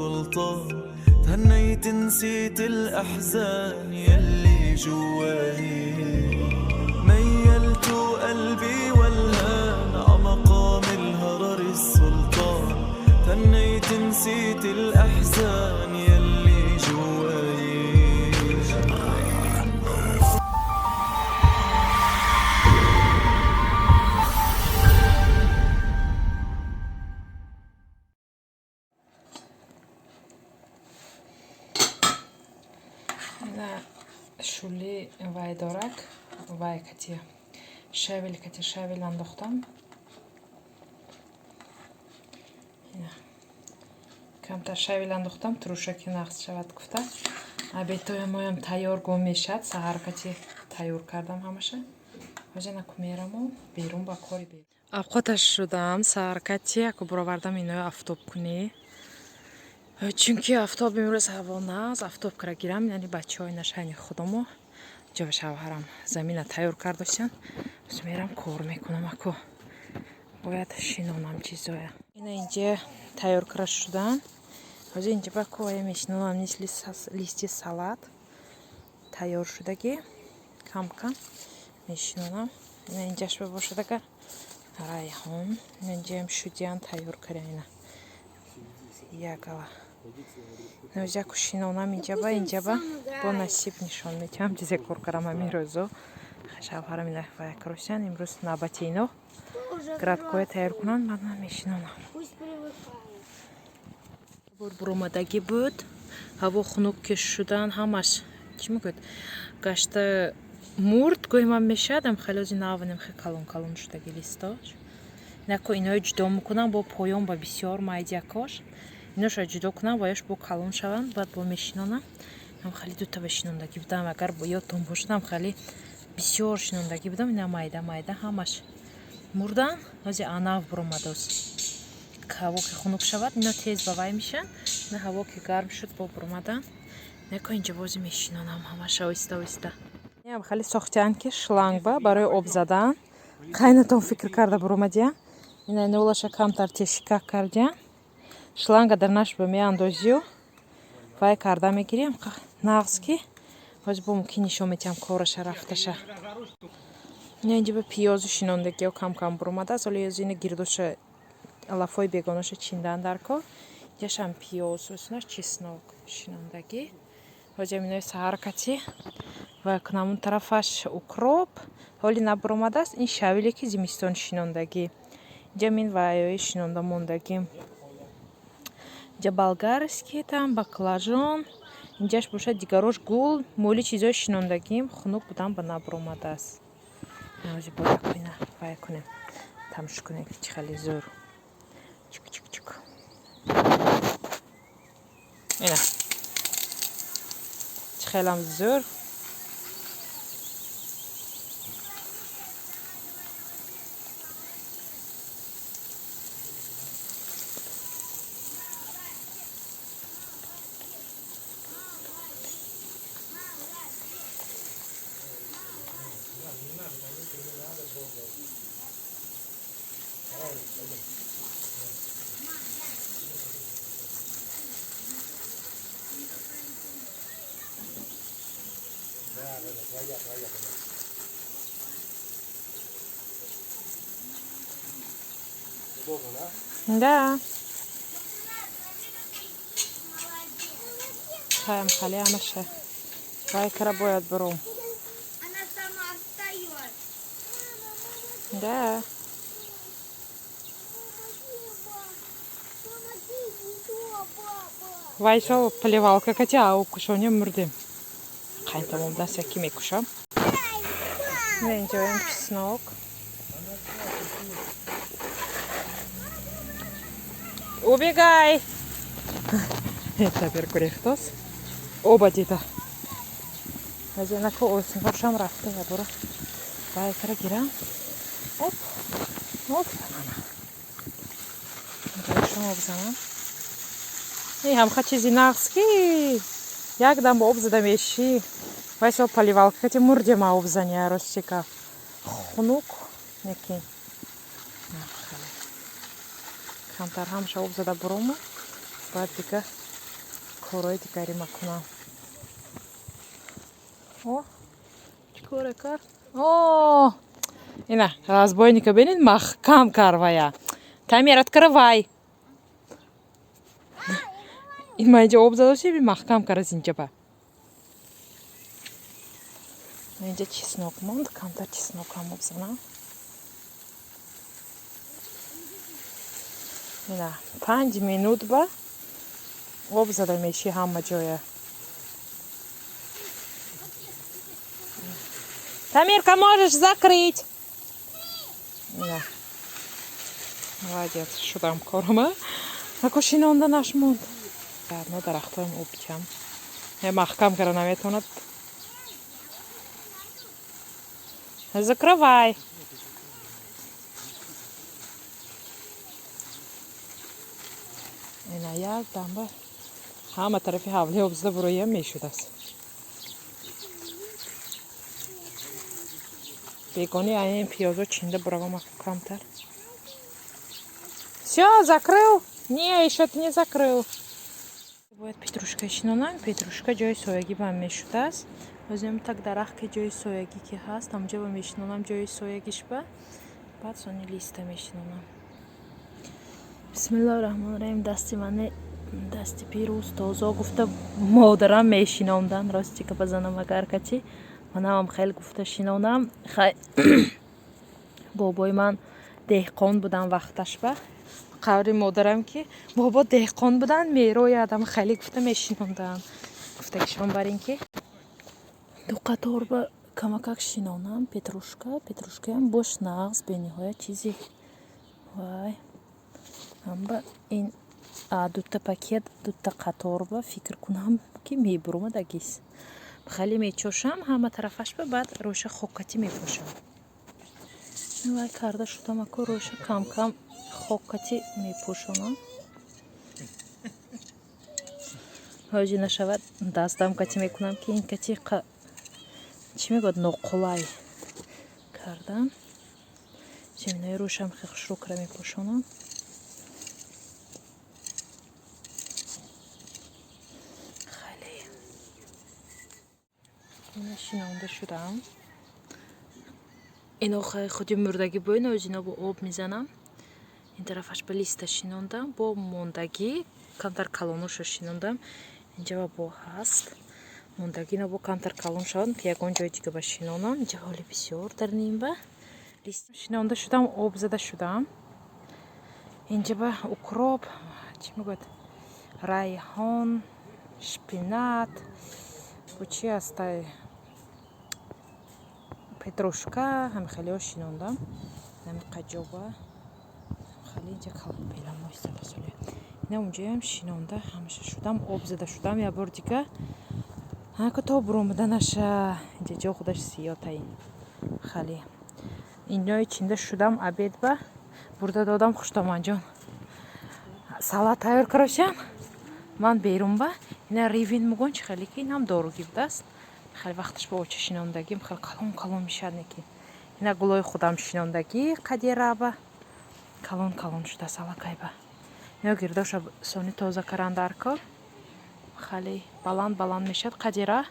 السلطان، تهنيت نسيت الأحزان يلي جواي، ميلت قلبي والهان عمقام الهرر السلطان، تهنيت نسيت الأحزان يلي جواي. Ина шули вай дорак, вай кати, щавель кати, щавель андохтам. Ина камтар щавель андохтам, турушаки нағз шавад гуфта. Обедтоямоям тайёр гом мешавад, саҳар кати тайёр кардам ҳамаша. Ҳозир наку мераму берун ба кори берун. Авқоташ шудам, саҳар кати яку буровардам инои афтобкунӣ. Чунки афтоб имрӯз ҳаво нағз, афтоб кара гирам, яъне бачаҳои нашайни худомо ҷоба шавҳарам замина тайёр кардошанд. Боз мерам, кор мекунам, аку бояд шинонам чизоя. Ина инҷа тайёр кара шудан. Ҳозир инҷа ба ку ая мешинонам, мисли листи салат тайёр шудагӣ, кам кам мешинонам. Ина инҷаш ба бошад агар райҳон, ина инҷаам шудиян тайёр кара, ина ягала. Нозяку шинонам инҷаба, инҷаба бо насиб нишон медиҳам чизе кор карам ҳамин рӯзо. Шавҳарам ина вая каросян, имрӯз навбати ино грядкоя тайёр кунанд, баъд ман мешинонам. Пусть привыкает. Бор буромадагӣ буд, ҳаво хунук ки шудан, ҳамаш чӣ мегӯяд, гашта мурд гӯемам мешавад, ам хеле ози наванем, хеле калон калон шудаги листош. Нако инои ҷудо мекунам, бо поён ба бисёр майдиякош. Иноша ҷудо кунам, ваяш бо калон шаванд, баъд бо мешинонам. Ам хеле дута ба шинондагӣ будам, агар ёдтон бошад, ам хеле бисёр шинондагӣ будам, ина майда майда ҳамаш мурдан, ҳози анав буромадост. Ҳаво ки хунук шавад, ино тез ба вай мешаванд, ина ҳаво ки гарм шуд, бо буромадан. Нако инҷа бози мешинонам ҳамаша оҳиста оҳиста. Ям хеле сохтиянд ки шланг ба барои об задан. Қайнатон фикр карда буромадиян. Ина нолаша камтар тешикак кардиян. Шланга дар наш ба меандозию вай карда мегирем, нағз ки ҳозир бо мумкин нишон метиҳам кораша рафташа. Ина инҷа ба пиёзу шинондагиҳо кам кам буромадааст. Ҳоло ёзи ина гирдоша, алафҳои бегонаша чиндан дар кор. Инҷашам пиёз, осунаш чеснок шинондагӣ. Ҳозир инои саҳар кати ва кунам, он тарафаш укроп ҳоли набуромадааст. Ин щавеле ки зимистон шинондагӣ. Инҷа мин вайои шинонда мондагӣ. Инҷа болгарский там баклажан. Инҷаш бошад дигарош гул, моли чизои шинондагим хунук будан ба набуромадааст. Ҳозир бояд ина вай кунем. Тамошо кунем ки чӣ хеле зӯр. Чик чик чик. Ина. Чӣ хелам зӯр. Да. Хаям хали ҳамаша. Вай кара бояд буром. Она сама встает. Да. Вайсо поливалка кати ау кушоня мурдем. Қайнтамом даст яки мекушам. Ина инҷоям чеснок. Убегай! Теперь гурехтос. Оба дида. Ҳозир наку осинҳошам рафта ябора. Вай кара гирам. Оп. Оп. Ана. Инҷояшам об занам. Ин ҳамха чизи нағз ки якдам бо об зада мешӣ. Вайсо поливалка кати мурдема об зани, ростика. Хунук неки. Камтар ҳамаша об зада бурому. Баъд дига Корои дигари ма кунам. О, чӣ коре кард? О, ина разбойника бинед, маҳкам карвая. Тамир, открывай. Ин ма инҷа об задоши, маҳкам карас инҷаба. Инҷа чеснок монд, камтар чеснокам об занам. Ина 5 минут ба об зада меши ҳама ҷоя. Тамирка, можешь закрыть. Ина, молодец, шудам корома. Ако шинонда монд. Но дарахтоем об чам. Маҳкам кара наметавонад. Закрывай. Ина як дамба ҳама тарафи ҳавли об зада буроям мешудааст. Бегони айн пиёзо чинда буравам камтар. Все, закрыл? Не, еще ты не закрыл. Бояд петрушка шинонам. Петрушка ҷои соягӣ ба мешудааст. Озем так дарахт ки ҷои соягӣ ки ҳаст, ҳамҷо ба мешинонам ҷои соягиш ба. Баъд сони листа мешинонам. Бисмиллоҳи раҳмони раҳим. Дасти мане дасти пирӯз тозо гуфта модарам мешинондан. Рости ка базанам, агар кати манамам хеле гуфта шинонам. Хай, бобои ман деҳқон будан вақташ ба. Қаври модарам ки бобо деҳқон буданд, мерои адам хеле гуфта мешинонданд. Гуфтагишон бар ин ки ду қатор ба камакак шинонам петрушка. Петрушкаям бош нағз, бениҳоят чизи вай. Амба ин дута пакет, дута қатор ба фикр кунам ки мебурумадагис. Хеле мечошам ҳама тарафаш ба, баъд роша хоккатӣ мепошам. Вай карда шудам, ако роша кам-кам хоккатӣ мепӯшонам. Ҳоҷи нашавад, дастам катӣ мекунам ки ин кати чӣ мегӯяд, ноқулай кардам. Семинаи рӯшам хеле хушрӯ кара мепӯшонам. Хеле ина шинонда шудам. Ино худи мурдагӣ боин, оз ино бо об мезанам. Ин тарафаш ба листа шинондам, бо мондагӣ камтар калоношо шинондам. Инҷа бо ҳаст. Мондагӣ ино бо камтар калон шаванд, ки ягон ҷои дига ба шинонам. Инҷа ҳоли бисёр дар нимба. Лист шинонда шудам, об зада шудам. Инҷа ба укроп, чӣ мегӯяд, райҳон, шпинат, бо чи ҳастай, петрушка, ҳамихелиҳо шинондам. Ҳами қаҷоба хеле инҷа калон истадасоле. Ина унҷоям шинонда ҳамаша шудам, об зада шудам як бор дига. Ҳака то буромаданаша инҷа ҷо худаш зиёдтаин. Хеле инои чинда шудам, обед ба бурда додам хуштоманҷон. Салат тайёр карошам. Ман берун ба ина ревень мугон чи хеле ки инам доругӣ будааст. Хеле вақташ ба оча шинондагим, хеле калон калон мешавад неки. Ина гулои худам шинондагӣ қадираба. Калон калон шудааст аллакай ба. Ино гирдоша сони тоза карандарко. Хеле баланд баланд мешавад қадира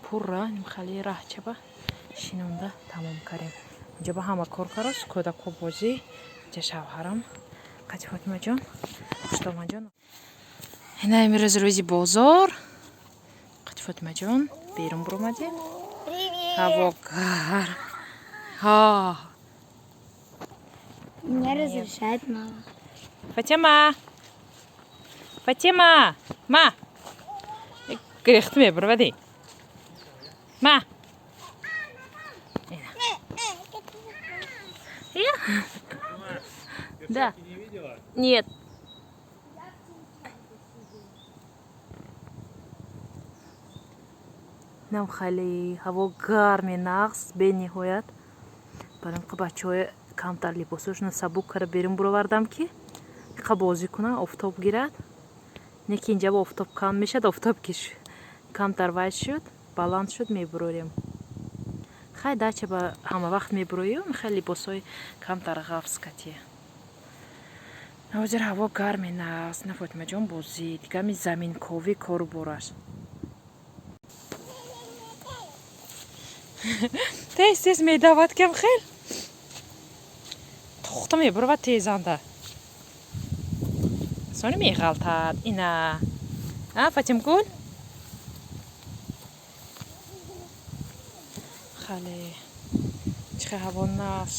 пурра хеле раҳчаба шинонда тамом кардем. Инҷа ба ҳама кор карост, кӯдако бозӣ, инҷа шавҳарам қати Фотимаҷон, хуштомаҷон. Ина имрӯз рӯзи бозор. Қати Фотимаҷон берун буромадем. Привет! Ҳаво гарм. Ҳа. Мне разрешает мама. Фатима! Фатима! Ма! Гирехт мебуравади. Ма! Ина. Я? Да. Не видела? Нет. Нам хеле ҳаво гарми нағз бениҳоят. Барои ин бачаҳои камтар либосошона сабук кара берун буровардам, ки иқа бозӣ кунанд, офтоб гирад. Не ки инҷа офтоб кам мешавад, офтоб ки камтар вай шуд, баланд шуд, мебурорем. Хай, дача ба ҳама вақт мебуроем, хеле либосҳои камтар ғафз кати. Ҳозир ҳаво гарме, нағз. На, Фотимаҷон, бозӣ дигами заминковӣ кору бораш. Тез тез медавад, кам хел тухта мебурава, тезанда сони меғалтад. Ина, а Фатимгул, хале чихе ҳаво нағз,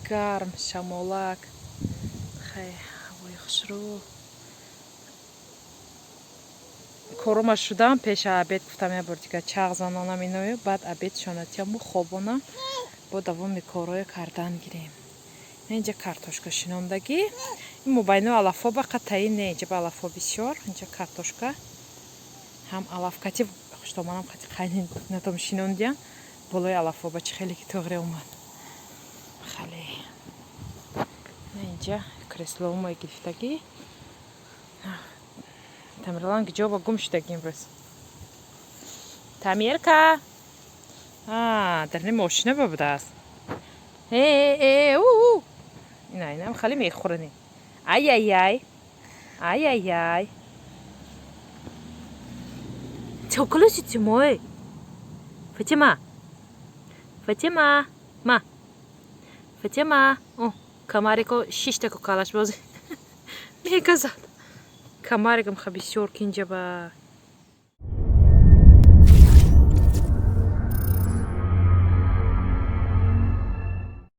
гарм, шамолак, хай, ҳавои хушрӯ. Корома шудам, пеша обед гуфтам, я бор дига чағ занонам иную, баъд обед шонатияму хобонам, бо давоми корое кардан гирем. Инҷа картошка шинондагӣ, ин мобайно алафо бақа таин не, инҷа ба алафо бисёр, инҷа картошка ҳам алаф кати хуштоманам қати қайнатом шинондиям болои алафо ба, чи хеле ки туғре омад. Хале инҷа креслоумое гирифтагӣ. Тамерлан ҷоба гум шудагӣ имрӯз. Тамирка дар не мошина ба будааст. Э э у ина инам хеле мехӯрани. Ай-ай-ай, ай-ай-ай, чоколосити мой. Фатима, Фатима, ма, Фатима, о камарико шиштако калаш бози мегазад. Камарикам ха бисёр кинҷа ба.